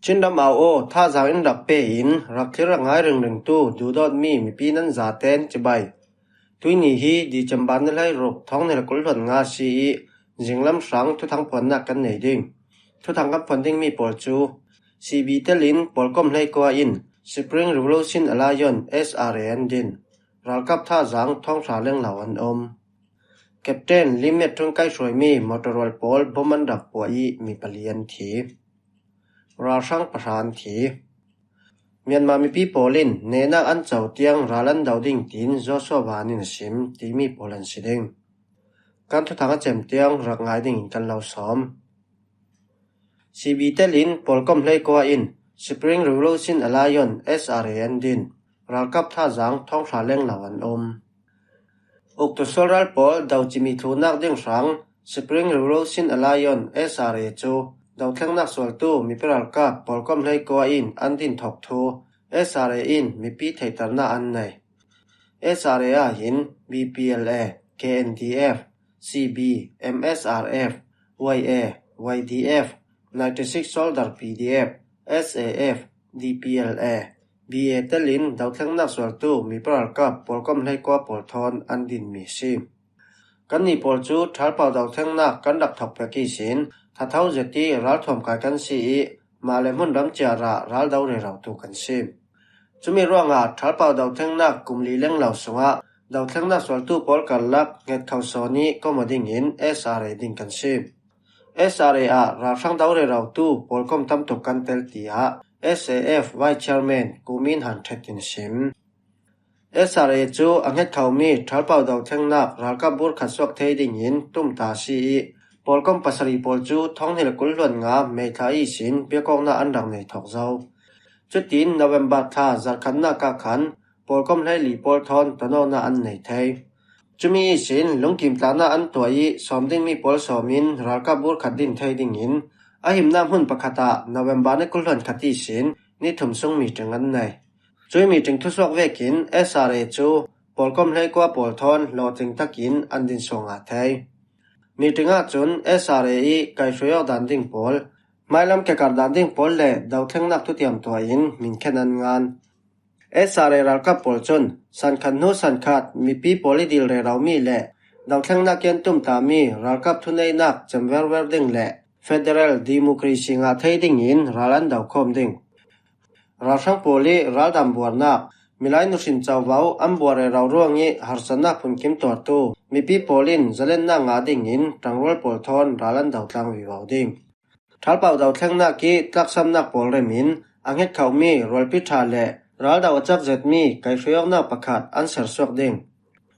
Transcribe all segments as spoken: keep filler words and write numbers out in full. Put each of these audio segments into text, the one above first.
Chin ram au aw, thazaang in rak pe in, rak thlir rak ngai ringringtu duhdawtmi mipi nan zaten cibai. Tuini hi December ni hleiruk, thawng hnih le kul hluan nga si i, zinglam hrang thuthang phuannak kan nei ding. Thuthang kan phuan dingmi pawl cu, C B telin pawlkom hleikua in Spring Revolution Alliance, S R A, an din. Ralkap thazaang thawng hra lenglo an um. Captain Lee Myat Htun kaihhruaimi motor rual pawl bom an rak puah i mi pali an thi. Ralhrang pahra an thi. Myanmar mipi pawl in nehnak an co tiang ral an do ding tiin Joshua Van in a sim timi pawl an si ding. Kan thuthang a cem tiang rak ngai dingin kan lo sawm. C B telin pawlkom hleikua in Spring Revolution Alliance, S R A, an din. Ralkap thazaang thawng hra lenglo an um. Uktu sualral pawl do cimi thlunak ding hrang Spring Revolution Alliance, S R A, cu dothlengnak sualtu mipi ralkap pawlkom hleikua in an din thawk thu S R A in mipi theihternak an nei. S R A ah hin B P L A, K N D F, C B, M S R F, Y A, Y D F, ninety-six Soldier P D F, S A F, D P L A, B A telin dothlengnak sualtu mipi ralkap pawlkom hleikua pawl thawn an dinmi a si. Kannih pawl cu ṭhalpau dothlengnak kan rak thawk pek ihsin thatho zet i ralthuam kai kan si i, mah le hmunram ciar ah ral do rerotu kan si. Cumi ruangah ṭhalpau dothlengnak kum li lenglo sungah dothlengnak sualtu pawl karlak hngetkho sawn i kom aw dingin S R A ding kan si. S R A ah ralhrang do rerotu pawlkom tam tuk kan tel, tiah S A F Vice Chairman Ku Min Han Hthet in a sim. S R A cu a hngetkhomi ṭhalpau dothlengnak ralkap bur khat suak thei dingin tumta a si i, pawlkom pasarih pawl cu thawng hnih le kul hluan nga May thla ihsin biakawknak an rak nei thawk zo. Cutin November thla zarhkhatnak ah khan pawlkom hleili pawl thawn tonawknak an nei thei. Cumi ihsin lungkim tlaknak an tuah i sawm dingmi pawl sawm in ralkap bur khat din thei dingin a himnak hmun pakhat ah November ni kul hluan khat ihsin ni thum sung meeting an nei. Cui meeting thusuak vekin S R A cu pawlkom hleikua pawl thawn hlawhtling takin an din suak ngah thei. Meeting ahcun S R A i kaihhruai awk dan ding pawl, hmailam kekarh dan ding pawl le dothlengnak thutiam tuah in min khen an ngan. S R A ralkap pawl cun sankhat hnu sankhat mipi pawl i dil reromi le dothlengnak i an tumtami ralkap thuneihnak cem verver ding le federal democracy ngah thei dingin ral an do khawm ding. Ralhrang pawl i raldam buarnak, milai nuhrin covo an buar rero ruang i harsatnak phunkim tuartu mipi pawl in zalennak ngah dingin ṭangrual pawl thawn ral an do tlang vivo ding. Ṭhalpau dothlengnak i tlaksamnak pawl rem in a hngetkhomi rualpi ṭha le ral do a cak zetmi kaihhruai awknak pakhat an sersuak ding.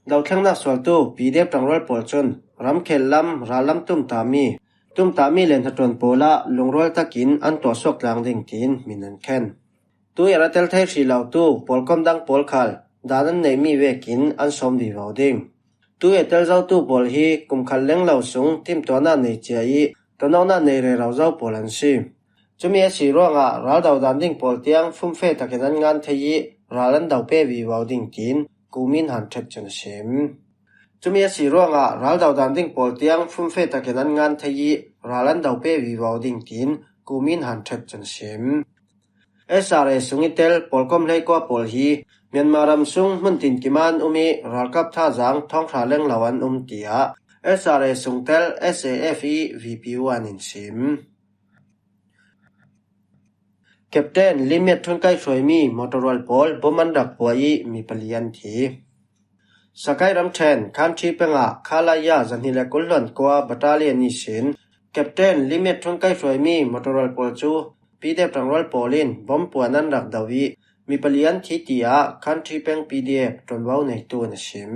Dothlengnak sualtu P D F ṭangrual pawl cun ramkhel lam, rallam tumtami, tumtami le hnaṭuan pawl ah lungrual takin an tuahsuak tlang ding tiin min an khen. Tu i a tel thei hrih lotu pawlkom dang pawl khal dan an neihmi vekin an sawm vivo ding. Tu i a tel zotu pawl hi kum khat lenglo sung timtuahnak nei cia i tonawknak nei rero zo pawl an si. Cumi a si ruangah ral do dan ding pawl tiang fumfe takin an ngan thei i ral an do pe vivo ding tiin Ku Min Han Hthet cun a sim. Cumi a si ruangah ral do dan ding pawl tiang fumfe takin an ngan thei i ral an do pe vivo ding tiin Ku Min Han Hthet cun a sim. S R A sung i tel pawlkom hleikua pawl hi Myanmar ram sung hmun tinkim ah an um i ralkap thazaang thawng hra lenglo an um, tiah S R A sung tel S A F i V P U an in sim. Captain Lee Myat Htun kaihhruaimi motor rual pawl bom an rak puah i mi pali an thi. Sakai ramṭhen Khan Tri peng ah Khalaya zahnih le kul hluan kua battalion ihsin Captain Lee Myat Htun kaihhruaimi motor rual pawl cu P D F ṭangrual pawl in bom puah in an rak do i mi pali an thi, tiah Khan Tri peng P D F ṭuanvo neitu in a sim.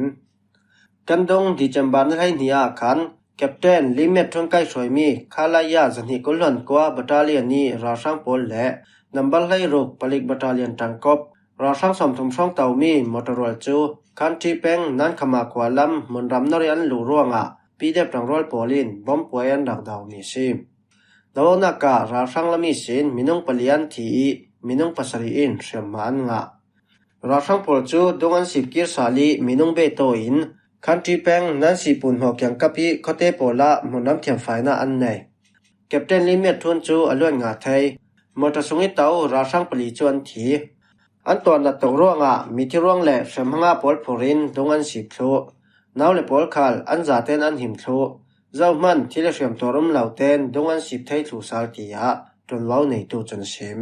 Kan dung December ni hleihnih ah khan Captain Lee Myat Htun kaihhruaimi Khalaya zahnih kul hluan kua battalion i ralhrang pawl le number hleiruk palik battalion ṭangkop ralhrang sawmthum hrawng tomi motor rual cu Khan Tri peng Nankhama khua lam hmunram nor i an luh ruangah P D F ṭangrual pawl in bom puah i an rak domi a si. Doawknak ah ralhrang lam ihsin minung pali an thi i minung pasarih in hriamhma an ngah. Ralhrang pawl cu dung an sip kir sal i minung beh taw in Khan Tri peng Nansi Pun hmawk kiangkap i khuate pawl ah hmunram thiamfainak an nei. Captain Lee Myat Htun cu a luan ngah thei. Motor sung i to ralhrang pali cu an thi. An tuarnat tuk ruangah mithi ruang le hremhmanga pawl phurin dung an sip thluh. Nau le pawl khal an zaten an him thluh. Zohman thi le hriam tuar um lo ten dung an sip thei thluh sal, tiah ṭuanvo neitu cun a sim.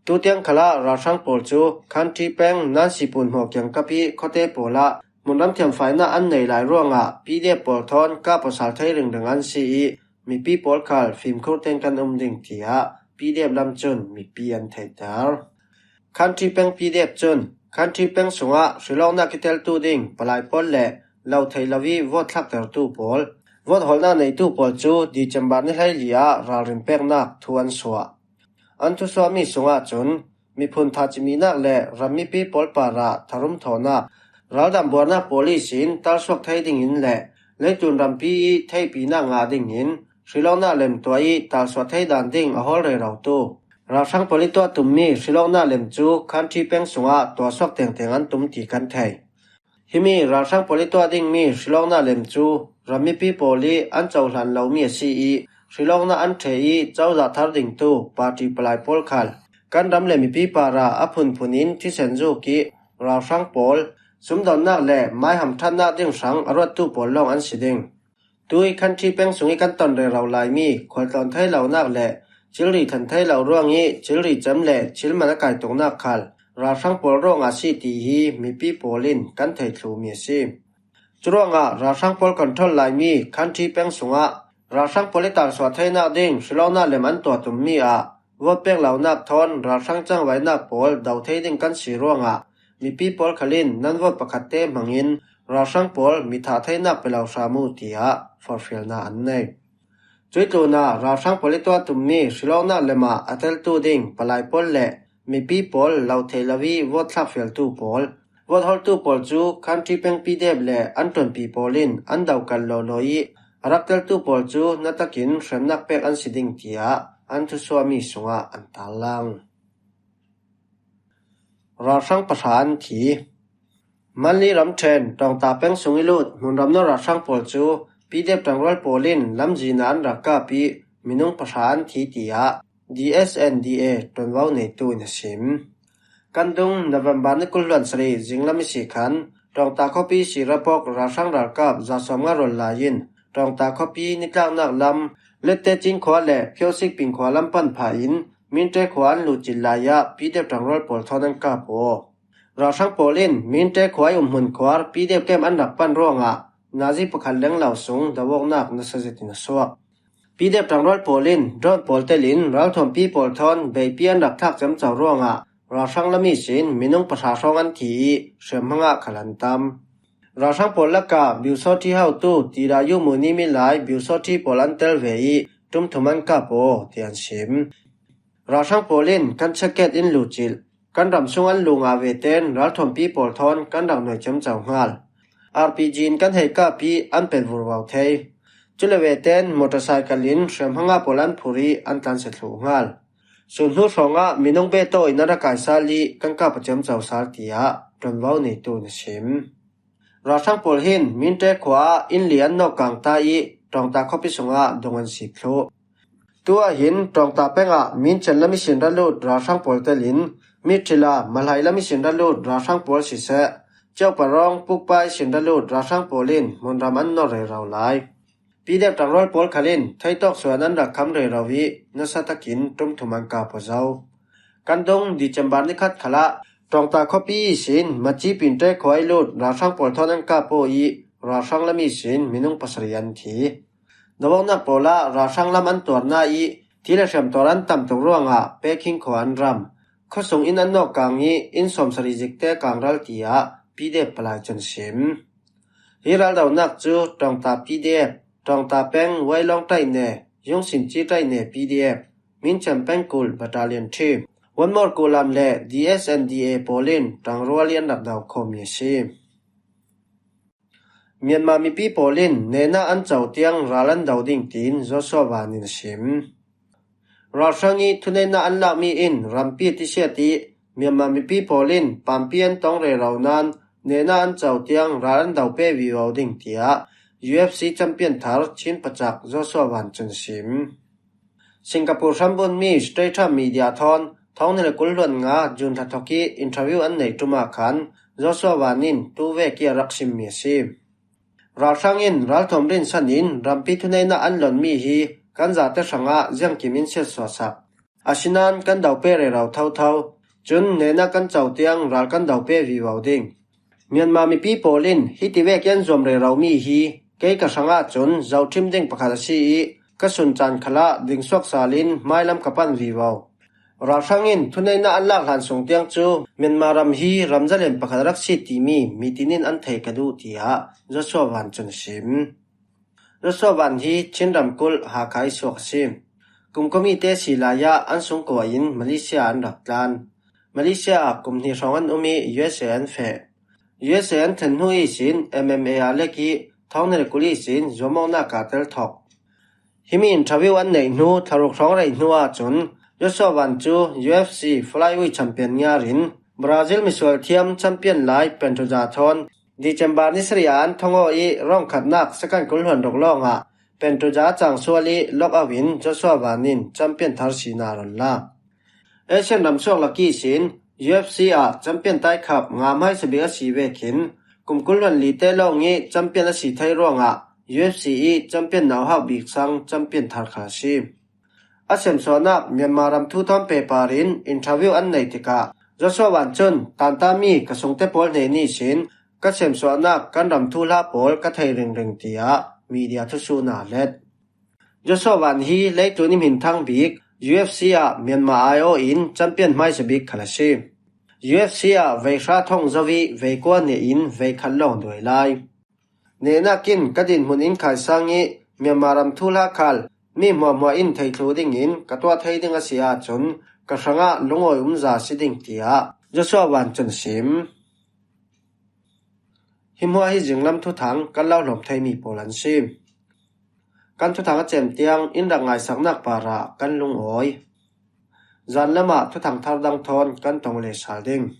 Tutiang khalah ralhrang pawl cu Khanṭi peng Nansi Pun hmuh kiangkap i khuate pawl ah hmunram thiamfainak an nei lai ruangah P D F pawl thawn kah pasal thei ringring an si i mipi pawl khal fimkhur tein kan um ding, tiah P D F lam cun mipi an theihter. Khanṭi peng P D F cun Khanṭi peng sungah hrilawknak kiteltu ding palai pawl le lo thei lo i vote thlaktertu pawl, vote hawlnak neitu pawl cu December ni hleili ah ralrin peknak thu an suah. An thusuahmi sungah cun miphun thaciminak le ram mipi pawl parah tharum thawhnak, raldam buarnak pawl ihsin talsuak thei dingin le leitlun rampi i theihpinak ngah dingin hrilawknak lem tuah i talsuah thei dan ding a hawl rerotu ralhrang pawl i tuah tummi hrilawknak lem cu Khanṭi peng sungah tuahsuak tengteng an tum ti kan thei. Himi ralhrang pawl i tuah dingmi hrilawknak lem cu ram mipi pawl i an cohlan lomi a si i hrilawknak an ṭheh i cozah thar dingtu party palai pawl khal kan ram le mipi parah a phunphun in thisen zuk i ralhrang pawl, sumdawnnak le mai hamṭhatnak ding hrang a ruattu pawl lawng an si ding. Tui Khanṭi peng sung i kan ton rero laimi khualtlawn thei lonak le cilri thlan thei lo ruang i cilri cem le thil man a kai tuknak khal ralhrang pawl ruangah a si ti hi mipi pawl in kan thei thlumi a si. Curuangah ralhrang pawl control laimi Khanṭi peng sungah ralhrang pawl i talsuah theinak ding hrilawknak lem an tuah tummi ah vote pek lonak thawn ralhrang cangvainak pawl do thei ding kan si ruangah mipi pawl khal in nan vote pakhat te hmangin ralhrang pawl mi thah theinak pe lo hram uh, tiah forhfialnak an nei. Cuih tlunah ralhrang pawl i tuah tummi hrilawknak lem ah a teltu ding palai pawl le mipi pawl lo thei lo i vote thlakfialtu pawl, vote hawltu pawl cu Khanṭi peng P D F le an ṭuanpi pawl in an do kal lawlaw i a rak teltu pawl cu na takin hremnak pek an si ding, tiah an thusuahmi sungah an tarlang. Ralhrang pahra an thi. Manli ramṭhen Ṭawngta peng sung i lut hmunram no ralhrang pawl cu P D F ṭangrual pawl in lamzin ah an rak kap i minung pahra an thi, tiah D S N D A ṭuanvo neitu in a sim. Kan dung November ni kul hluan sarih zinglam i si khan Ṭawngta khuapi si rapok ralhrang ralkap za sawmnga rawl lai in Ṭawngta khuapi nitlaknak lam Lette Cing khua le Phiosik Ping khua lam pan phah in Minte khua an luh cil lai ah P D F ṭangrual pawl thawn an kap aw. Ralhrang pawl in Minte khua i umhmun khuar P D F camp an rak pan ruangah nazi pakhat leng lo sung do awknak nasa zetin a suak. P D F ṭangrual pawl in drone pawl telin ralthuampi pawl thawn beipi an rak thlak ciamco ruangah ralhrang lam ihsin minung pahra hrawng an thi i hriamhmang ah khal an tam. Ralhrang pawl lakah Biusawṭhi hotu Tira Yumuni milai Biusawṭhi pawl an tel ve i ṭumthum an kap aw, tiah an sim. Ralhrang pawl in kan checkgate in luh cilh, kan ram sung an luh ngah ve ten ralthuampi pawl thawn kan rak nuai ciamco hngal. R P G in kan hei kap i an pet vurvo thei. Cule ve ten motorcycle in hriamhmanga pawl an phur i an tlansia thluh hngal. Sun hnu hrawngah minung betaw in a ra kai sal i kan kap a ciamco sal, tiah ṭuanvo neitu in a sim. Ralhrang pawl hin Minte khua ah inn li an nawk kang ta i Ṭawngta khuapi sungah dung an sip thluh. Tu ah hin Ṭawngta peng ah Minchan lam ihsin ra lut ralhrang pawl telin Miṭhila Malhai lam ihsin ra lut ralhrang pawl siseh, Cioparawng Pukpa ihsin ra lut ralhrang pawl in hmunram an nor rero lai. P D F ṭangrual pawl khal in theitawk suan an rak kham rero i nasa takin ṭumthum an kap aw zo. Kan dung December ni khat khalah Ṭawngta khuapi ihsin Maci Pinte khua i lut ralhrang pawl thawn an kap aw i ralhrang lam ihsin minung pasarih an thi. Do awknak pawl ah ralhrang lam an tuarna i thi le hriam tuar an tam tuk ruangah Peking khua an ram. Khuasung in an nawk kang i inn sawmsarih zikte kang ral, tiah P D F palai cun sim. Hi raldonak cu Ṭawngta P D F, Ṭawngta peng Wailawng Ṭaihne, Yungsinci Ṭaihne P D F, Minchan peng kulh Battalion Three, Wanmawr kuhlam le D S N D A pawl in ṭangrual i an rak do khawhmi a si. Myanmar mipi pawl in nehnak an co tiang ral an do ding, tiin Joshua Van in a sim. Ralhrang i thuneihnak an lakmi in rampi tisiat i Myanmar mipi pawl in pampi an tong rero nain nehnak an co tiang ral an do pe vivo ding, tiah U F C champion thar Chin pacak Joshua Van cun a sim. Singapore hrambunmi Stratham Media thawn thawng hnih le kul hluan nga June thla thawk hi interview an neih ṭuma khan Joshua Van in tu vek hi a rak simmi a si. Ralhrang in ralthuam rinsanin rampi thuneihna an lawnmi hi kan zate hrangah ziangkim in siatsuahsak. Asinan kan dope rero thotho. Cun nena kan co tiang ral kan dope vivo ding. Myanmar mipi pawl in hiti vek an zuam reromi hi kei ka hrangah cun zohṭhim ding pakhat a si ih ka sun caan khalah dingsuak salin hmailam ka pan vivo. Ralhrang in thuneihna an lak hlan sung tiang cu Myanmar ram hi ram zalen pakhat a rak si timi mitin in an thei ka duh, tiah Joshua Van cun a sim. Joshua Van hi Chin ramkulh Hakha ih suak a si. Kumkhua mite si lai ah an sungkua in Malaysia an rak tlan. Malaysia ah kum hnih hrawng an um ih U S A an feh. U S A an thlen hnu ihsin M M A ah lek ih thawng hnih le kul ihsin zuamawknak ah tel thawk. Himi interview an neih hnu thlaruk hrawng rei hnu ahcun Joshua Van cu U F C flyweight champion ngiar in Brazil misual thiam champion lai Pantoja thawn December ni sarih ah an thawng aw ih rawngkhatnak second kul hluan ruk lawngah Pantoja cangsual ih lockout in Joshua Van in champion thar sinak a run lak. Asian ram suak lak ihsin U F C ah champion taikhap nga hmaisa bik a si vekin kum kul hluan li te lawng ih champion a si thei ruangah U F C ih champion nauhak bik sang champion thar khal a si. A semsuahnak Myanmar ram thu thawn pehpar in interview an neih tikah Joshua Van cun tantami ka sungte pawl hnen ihsin ka semsuahnak kan ram thuhla pawl ka thei ringring, tiah media thusuhna a let. Joshua Van hi leitlun ih hminthang bik U F C ah Myanmar aiawh in champion hmaisa bik khal a si. U F C ah veihra thong zo ih veikua neh in veikhat lawng duai lai. Nehnak in ka dinhmun in khaisang ih Myanmar ram thuhla khal mi hmuahhmuah in theithlu dingin ka tuah thei ding a si ahcun ka hrangah lungawi umza a si ding, tiah Joshua Van cun a sim. Hi hmuah hi zinglam thuthang kan lo hlawm theimi pawl an si. Kan thuthang a cem tiang in rak ngaisaknak parah kan lungawi. Zanlam ah thuthang thar dang thawn kan tong le sal ding.